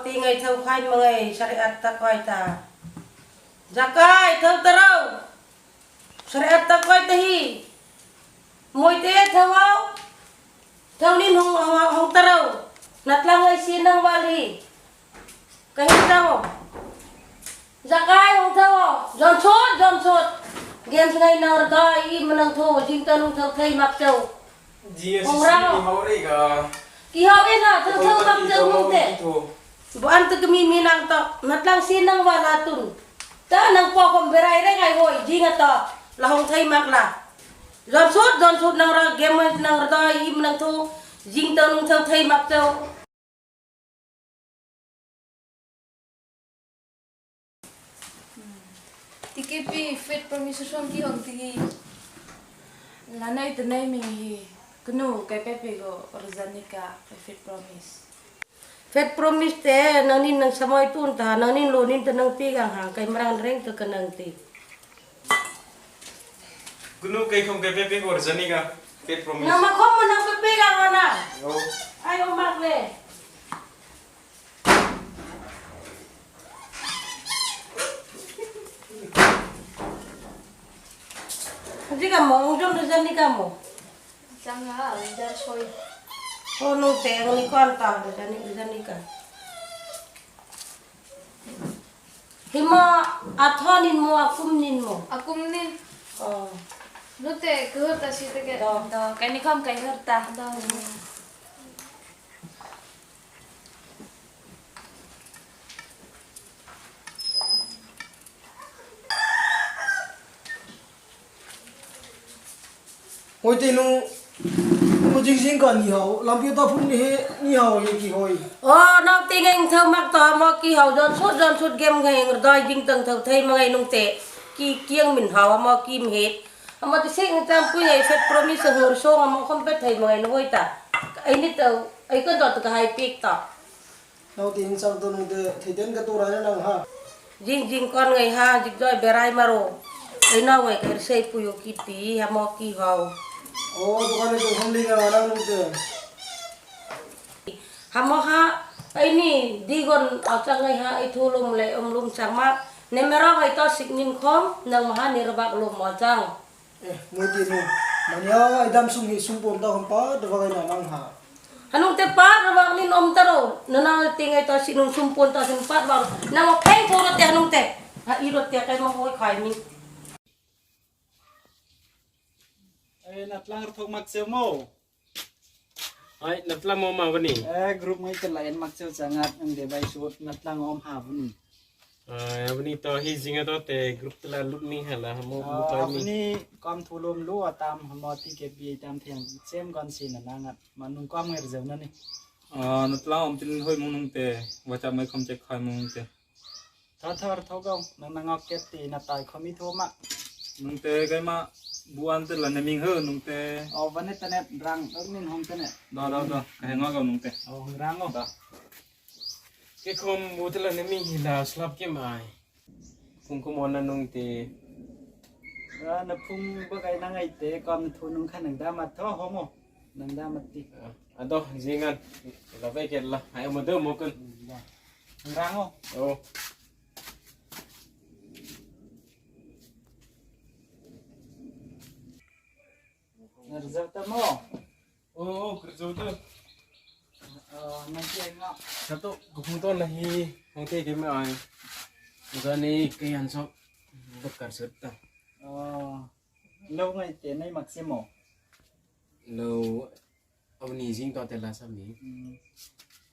ti ngai thau khai mangai syariat ta koi ta. Zakai thau tarau syariat ta koi ta hi. Moi te thau au thau nin hong hong tarau natlang ngai si nang wal hi. Ka hi tang Zakai hong thau jon chot jon chot gen ngai nang da i manang tho jing ta nung thau thai mak chau. Hong rang ki hau e na thau thau mak chau nung te. Bu an tu mi mi nang to natlang si nang wa la tun. Ta nang po kom berai re ngai hoi jing ta la hong thai mak la. Jon chot jon chot nang ra game nang da i manang tho jing ta nung thau thai mak chau. TKP fit permission ki hong ti lanai tanai ming hi knu kai pepe go orzanika fit promise. Fet promise te nang nin nang samoy tun ta nang nin lo nin ta nang ti gang hang kai marang reng ta kanang ti. Gunu kay khom kay pepe go orzanika fit promise. Nang makhom mo nang pepe gang ana. Oh. Ay omak le. Jika mo ung jom orzanika mo. Changa jar soi. Oh nung te ang ni kon ta orzanika orzanika. Hima athonin mo akum nin mo. Akum nin Oh. nute kuhurta si te ke. Do. Do kai ni khom kai hurta. Do. Hoi te nu mo jing jing ka ni hao lam pi ta phun ni he ni hao ye ki hoi. Oh, nang ti ngeng thau mak to mo ki hau jon sut game ngai ngor doi jing tang thau thai mangai nung te ki kiang min hau mo ki mhe amo ti sing tam pu ngai fet promise hur so amo khom pet thai mangai no ta ai ni tau ai kon to ka hai pik ta Nau ti in sang to nu te theiten ka tu ra na nang ha. Jing jing kon ngai ha jik doi berai maro ai no ngai kai sei pu yo ki ti ha mo ki hau. Oh dukan ni khom li nga nang nu te. Ha mo ha ai ni digon au chang ngai ha ai thu lum le om lum chang ma ne mero ngai to sik nin khom nang ma ha ni rabak lum mo chang. Eh moi ti nu mania ai dam sung hi sung pon ta khom pa de wa na nang ha. Anong te pa rabak nin om taro nana ti ngai to sinung sumpon to sin pat ba nang mo pheng ko te anong te ha i ro te kai ma hoi khai mi. Eh natlang thok mak cheu mo. Ay natlang mo ma wani. Eh group ngai te lain mak cheu changat ang de bai su natlang om ha wani. Ay wani to hi jinga to te group tla lup ni hala mo mo kai mi. Wani kom thulum lu atam hamo ti ke bi tam thiang chem kon sin na ngat manung kom ngai zeu na ni. Natlang om tin hoi mong nung te wacha mai khom che khai mong te. Tha thar thogong nang nangok ke ti na tai khomi thoma. Nung te kai ma buan te la neming he nung te. O vane tanet rang ok nin hong tanet. Da da da kai nga ga nung te. O rang o. Da. Ke khom bu tla neming hi la slap ke mai. Phung ko mon na nung te. Na phung ba kai na ngai te kom thu nung khan nang da ma tho homo. Nang da ma ti. Ado jingan la ve ke la ai mo de mo kun. Rang o. Oh. Reserve ta mo. Oh, kerja tu. Nang ki ai nga. Satu gupung to nahi hong te ke mai ai. Muzani kai han so bakar sut ta. Lo ngai te nei maximo. Lo avni jing to te la sa mi.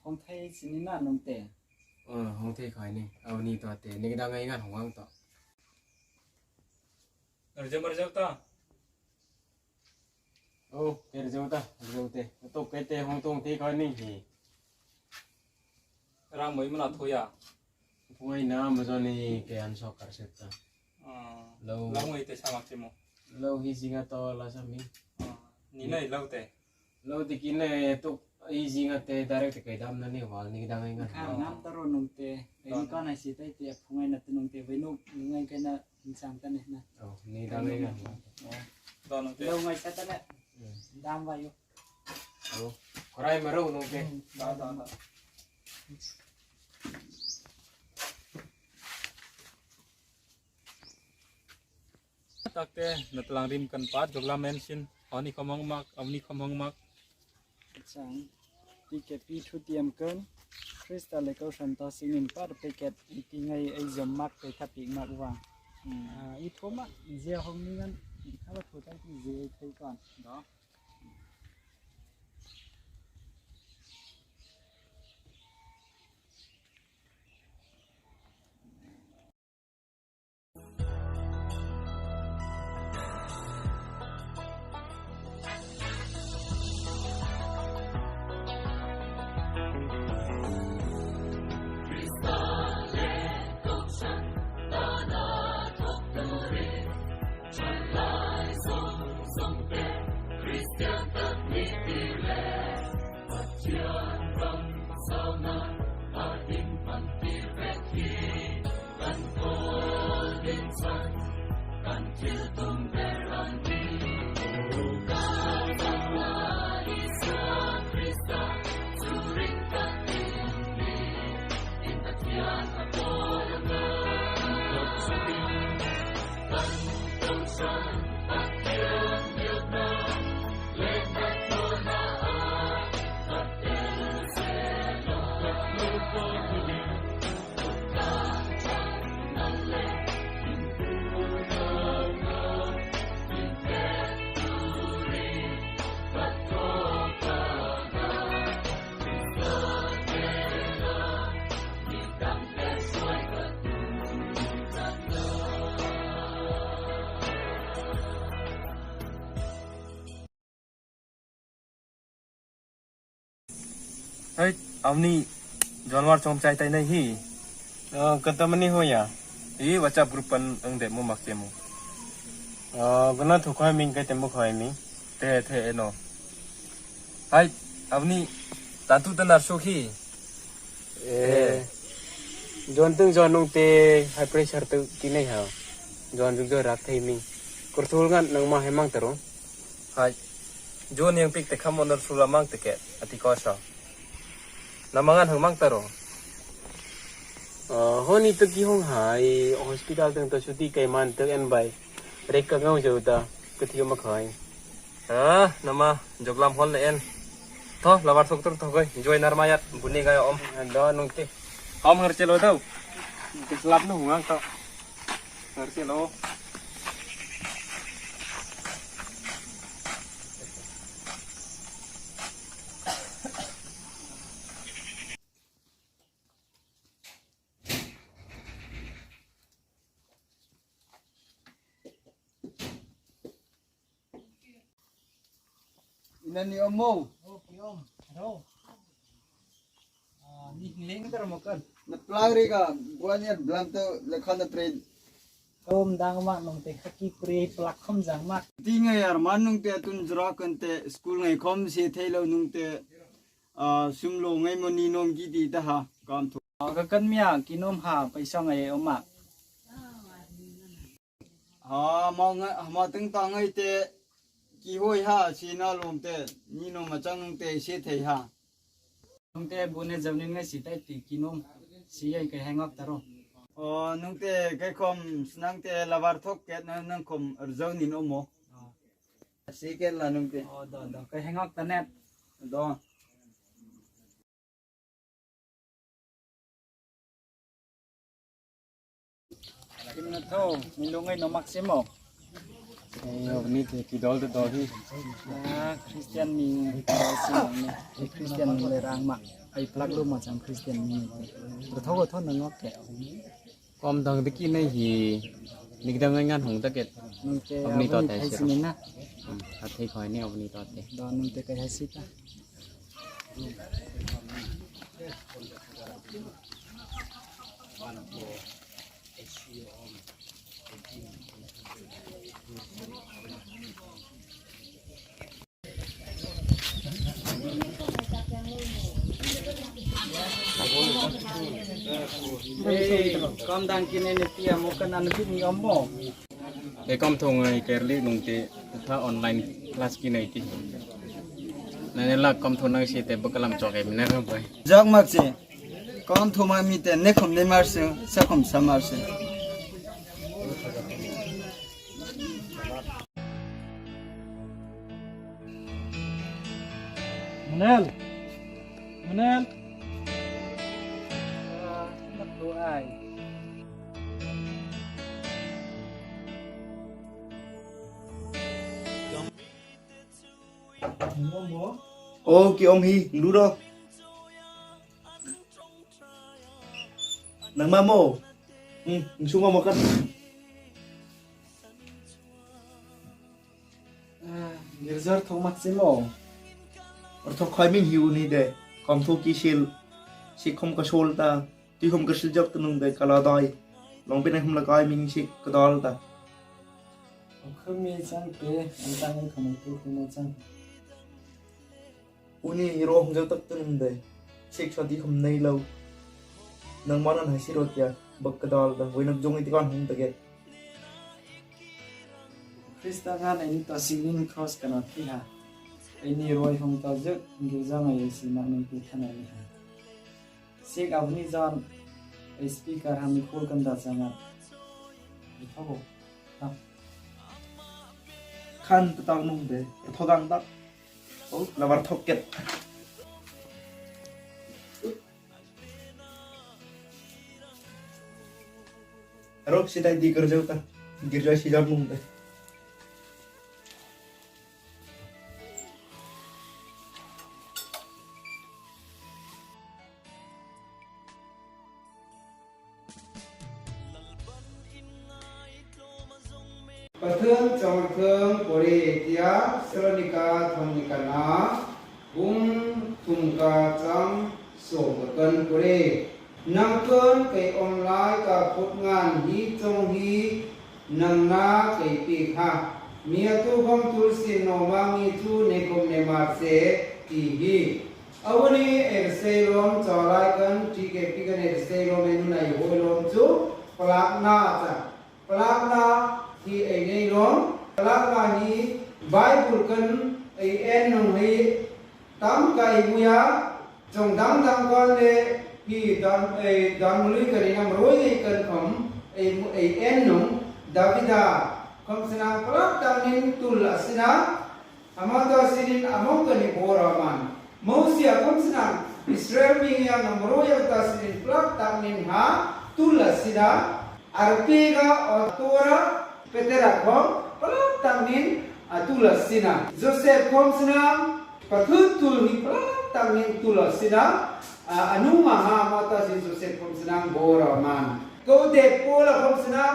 Hong thai sini na nung te. Hong thai khai ni avni to te ni da ngai ngan hong ang to. Arja marja ta. Oh, kerja ta, kerja te. To ke te hong tong te khai ni hi. Rang mai mana thoya. Puai na muzani kai han so kar sut ta. Lo Lo ngai te sa maximo. Lo hi jinga to la sa mi. Ni nai lo te. Lo ti kin ne to i jinga te direct te kai dam na ni wal ni da ngai ngan. Khang ngam taro nung te. Ai con này xí tay te phungai na nung te với nung ngai cái na sang ta ne na. Oh, ni da ngai ngan. Da nung te. Lo ngai sa ta ne. Dam vai yo. Oh, korai maro nung te. Da da da. Takte na tlang rim kan pat jogla men sin honi khomong mak avni khomong mak chang PKP thu tiam kan Krista le ko shan ta singin par packet ti ngai ei jom mak pe tha pi mak wa i thoma zia hong ni ngan kha ba thu tai ti je thei kan do. Hei avni janwar chom chai tai nei hi kan tamani ho ya i WhatsApp group pan ang de mo mak che mo gana thu khoi ming kai tem khoi mi te the eno hai avni tatu tanar sokhi e jon tung jon nung te high pressure tu ki nei ha jon jung jo rak thei mi kurthul ngan nang ma hemang taro hai jon yang pik te khamon nar sula mang te ke ati ko sa namangan hang mang taro honi tu ki hong hai hospital tang to suti kai man tu en bai rek ka ngau jau ta ka thi ma khai ha nama joglam hol le en tho lawar thok tor thokoi joy narmayat buni gaya om do nung te om ngar chelo tau ke slap nu hungang to ngar chelo. Inani omo. Okay om. Ro. Ni leng tar mokan. Na plagre ka buanya blanto lekhan na pre Om dang mak nong te khaki pre plak khom jang mak. ti ngai yar man nung te tun jra kan te school ngai khom se thailo nung te a sumlo ngai mo ni nom gi ti ta ha kam thu Ka kan mia kinom ha paisa ngai oma. Ha ma ngai ma tung ta ngai te ki hoi ha si na lom te ni nom ma chang nung te se thei ha. Nong te bune jawnin ngai si tai ti kinom si ai kai hangok taro. O nung te kai khom snang te lavar thok ke na nang khom arjau nin omo. Si ke la nung te. O do do kai hangok ta net. Do. Kim na tho milungai no maximo. Ni te ki dol te dol hi. Christian mi si ni Christian le rang mak ai plak lu ma chang Christian mi te tho ko tho na ngok ke. Kom dang te ki nei hi nikdang ngai ngan hong ta ke Nung te avni to te thai siro. sin na. A thei khoi ni avni to te. Do nung te kai hasi ta. Kom dang kine ni tia mo kan anu ni omo. E kom thong ngai kerli nung te tha online class ki nei ti. Na ne la kom thong nang si te bakalam chok e mina ra bai. Jak mak se kam thu ma mi te ne khom ne mar se sa khom sa mar se. Manel! Manel! Nak lo ai. Ô ki om hi lu do. Nang ma mo. Chung mo kan. Girzar thong mat si mo. Or thok khoi min hi uni de. Kom thu ki shil. Si khom ka shol ta. Ti khom ka shil jok ta nung de kala dai. Long pin khom la kai min si ka dal ta. Khumi chang pe an tang ai khom tu khum chang. Uni ro hong jok tak ta nung de. Sik sa ti khom nei lo. Nang ma nan hai si ro tia. Bak ka dal ta. Voi nak jong iti kan hong ta ke. Krista ngan ai ni ta singin cross kana thi ha. Ai ni roi hong ta juk girja ngai si ma nung pi thana ni ha. Sik avni jan ai speaker hami khol kan da changa. Thago. Ha. Khan ta tang nung de. Thogang tak. Oh, lawar thoket. Ro sidai di kerja ta. Girja si jam nung de. Pathum chawrthum kore tia Salonika thomnika na bung thumka chang som ka kan kore nang kon kei om lai ka phut ngan hi chong hi nang na kei pi kha mia tu khom tur sin no ma ngi chu ne kom ne ma se ti hi awani er se lom chaw lai kan ti ke pi kan er se lom enu nai hoi lom chu palak na cha palak na hi ei nei lom palak na hi Bible kan ei en nong hi tam kai muya chong dang dang kon le hi dan ei dan lui kan inam roi ei kan khom ei ei en nong Davida khom sina palak tang nin tul asina amata sinin among kan ni boraman Mosia khom sina Israel mi yang nam roi ta sinin palak tang nin ha tul asina arpiga o tora petera khom palak tang nin atul asina Joseph khom sina pathun tul hi palak tang nin tul asina anuma ha mata sin Joseph khom sina boraman ko de pola khom sina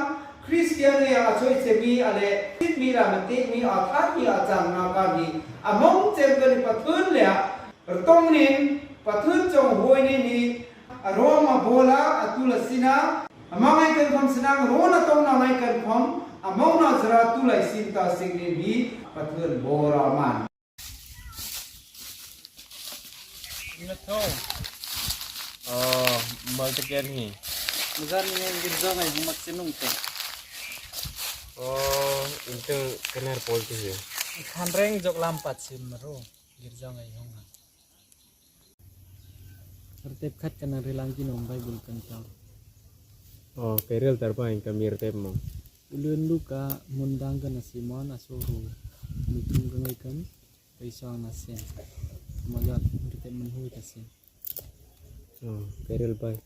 Christian ya achoi chemi ale mi la mate mi a tha mi a chang na ka ni among chem ka ni pathun le tong nin pathun chong hoi ni ni roma bola atul asina among ai kan khom sina ro na tong na mai kan khom among na zra tulai sin ta sing ni hi pathun boraman. Oh, mal teker hi. Mazar ni girja ngai humat sinung te. Oh, itu kenar pol tu hi. Khan reng jok lampat sim ro girja ngai hong ha. Tertib khat kana rilang ki nom Bible kan ta. Oh, kerel tarpa ing kamir tep mo. Ulun luka mundang kana Simon asoro. Lutung ka ngai kan paisa na sen. Magat tertib menhui ka sen. Oh, kerel pai.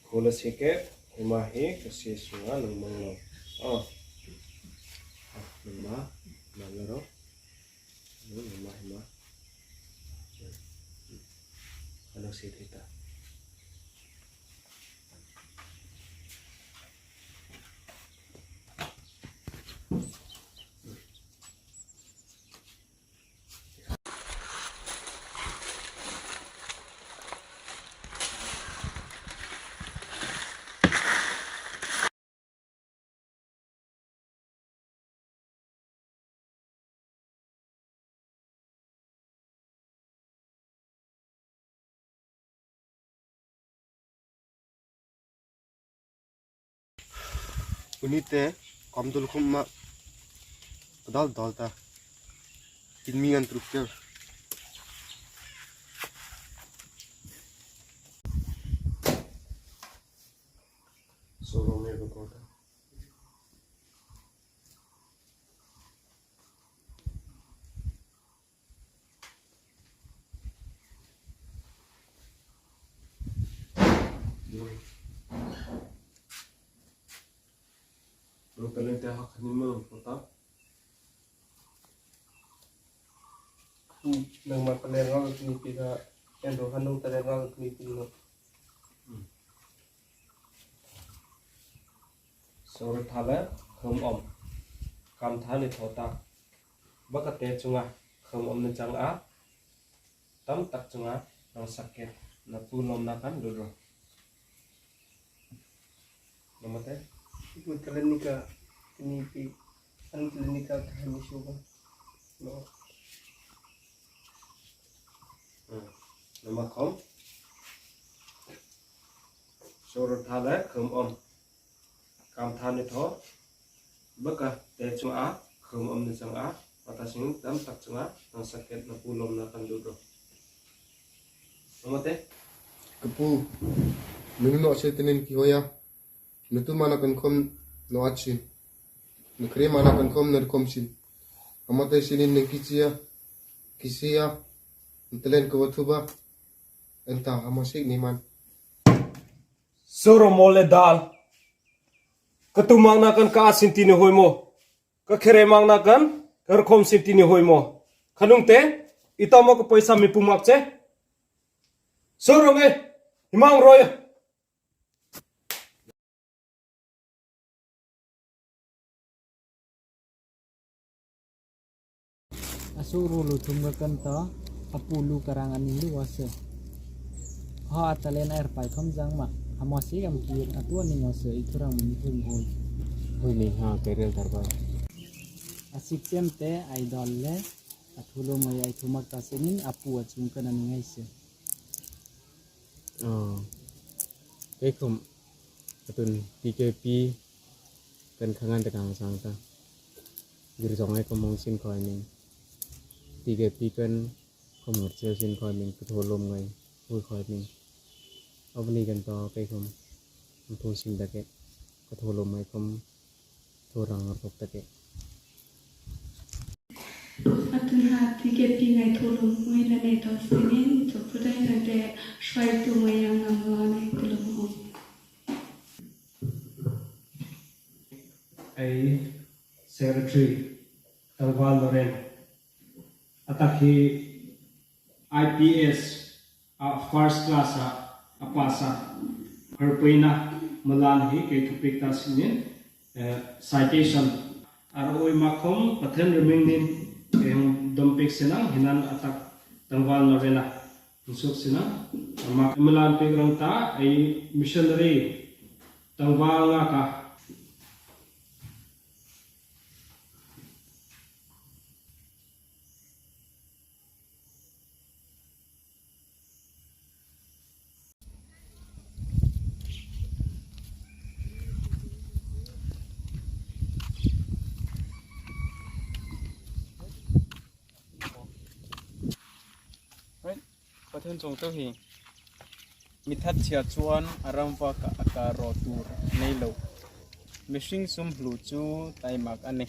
Kola sike himahi kasi sunga nang manglo. Oh. Nang ma manglo. Nang ma hima. Ano si tita? Unite kamdul khum ma dal dal ta tinmi ngan truk kel. Nang ma palen nga kini pi ka endo hanung talen nga kini pi no. Sawrtha le kham om kam tha ni tho ta baka te chunga kham om ni chang a tam tak chunga nang saket na pu lom na kan lu ro namate Mutalanika tinipi antalanika kahanishuga no. Nama khom Sawrtha le kham om kam tha ni tho baka te chunga kham om ni chang a pata sing tam tak chunga nang saket na pu lom na kan lu ro namate. Kapu nunu no che tinin ki hoya nutu mana kan khom no achin nukre mana kan khom nar khom sin amate sinin nang kichia kisia ntelen ko wathuba enta amasik ni man. Soro mole dal katumang na kan ka asin ti ni hoi mo ka khere mang na kan kar khom sin ti ni hoi mo khanung te itamo ko paisa mi pumak che soro nge himang roy. Asuru lu thum ga kan ta apu lu karang ani lu wase ha atalen air pai khom jang ma amasi am kir atu ani ngose ithurang muni thum hoi hoi ni ha kerel tar ba asik chem te idol le athulo mai ai thumak ta senin apu achung kan ani ngai se. Cái khom atun TKP kan khangan te kang sang ta jur jong ai komong sin khoi ning TKP kan khom ngot chel sin khoi ning ku tholom ngai hui khoi ning avni kan to cái khom thu sin da ke ko tholom ai khom thorang ar tok ta ke. Atun ha TKP ngai tholom ngai la nei to sinin to pudai na te shwai tu ngai yang ngam la nei tulom om. Ai secretary Tangwal Loren atakhi IPS a first class a apasa herpeina malan hi ke thupik ta sinin citation ar oi makhom pathen reming nin eng dompik sena hinan atak Tangwal Lorena usuk sena ma malan pek rang ta ai missionary Tangwal nga ka. Pathen chong to hi mithat chia chuan aramwa ka aka ro tur nei lo mihring sum hlu chu taimak ani.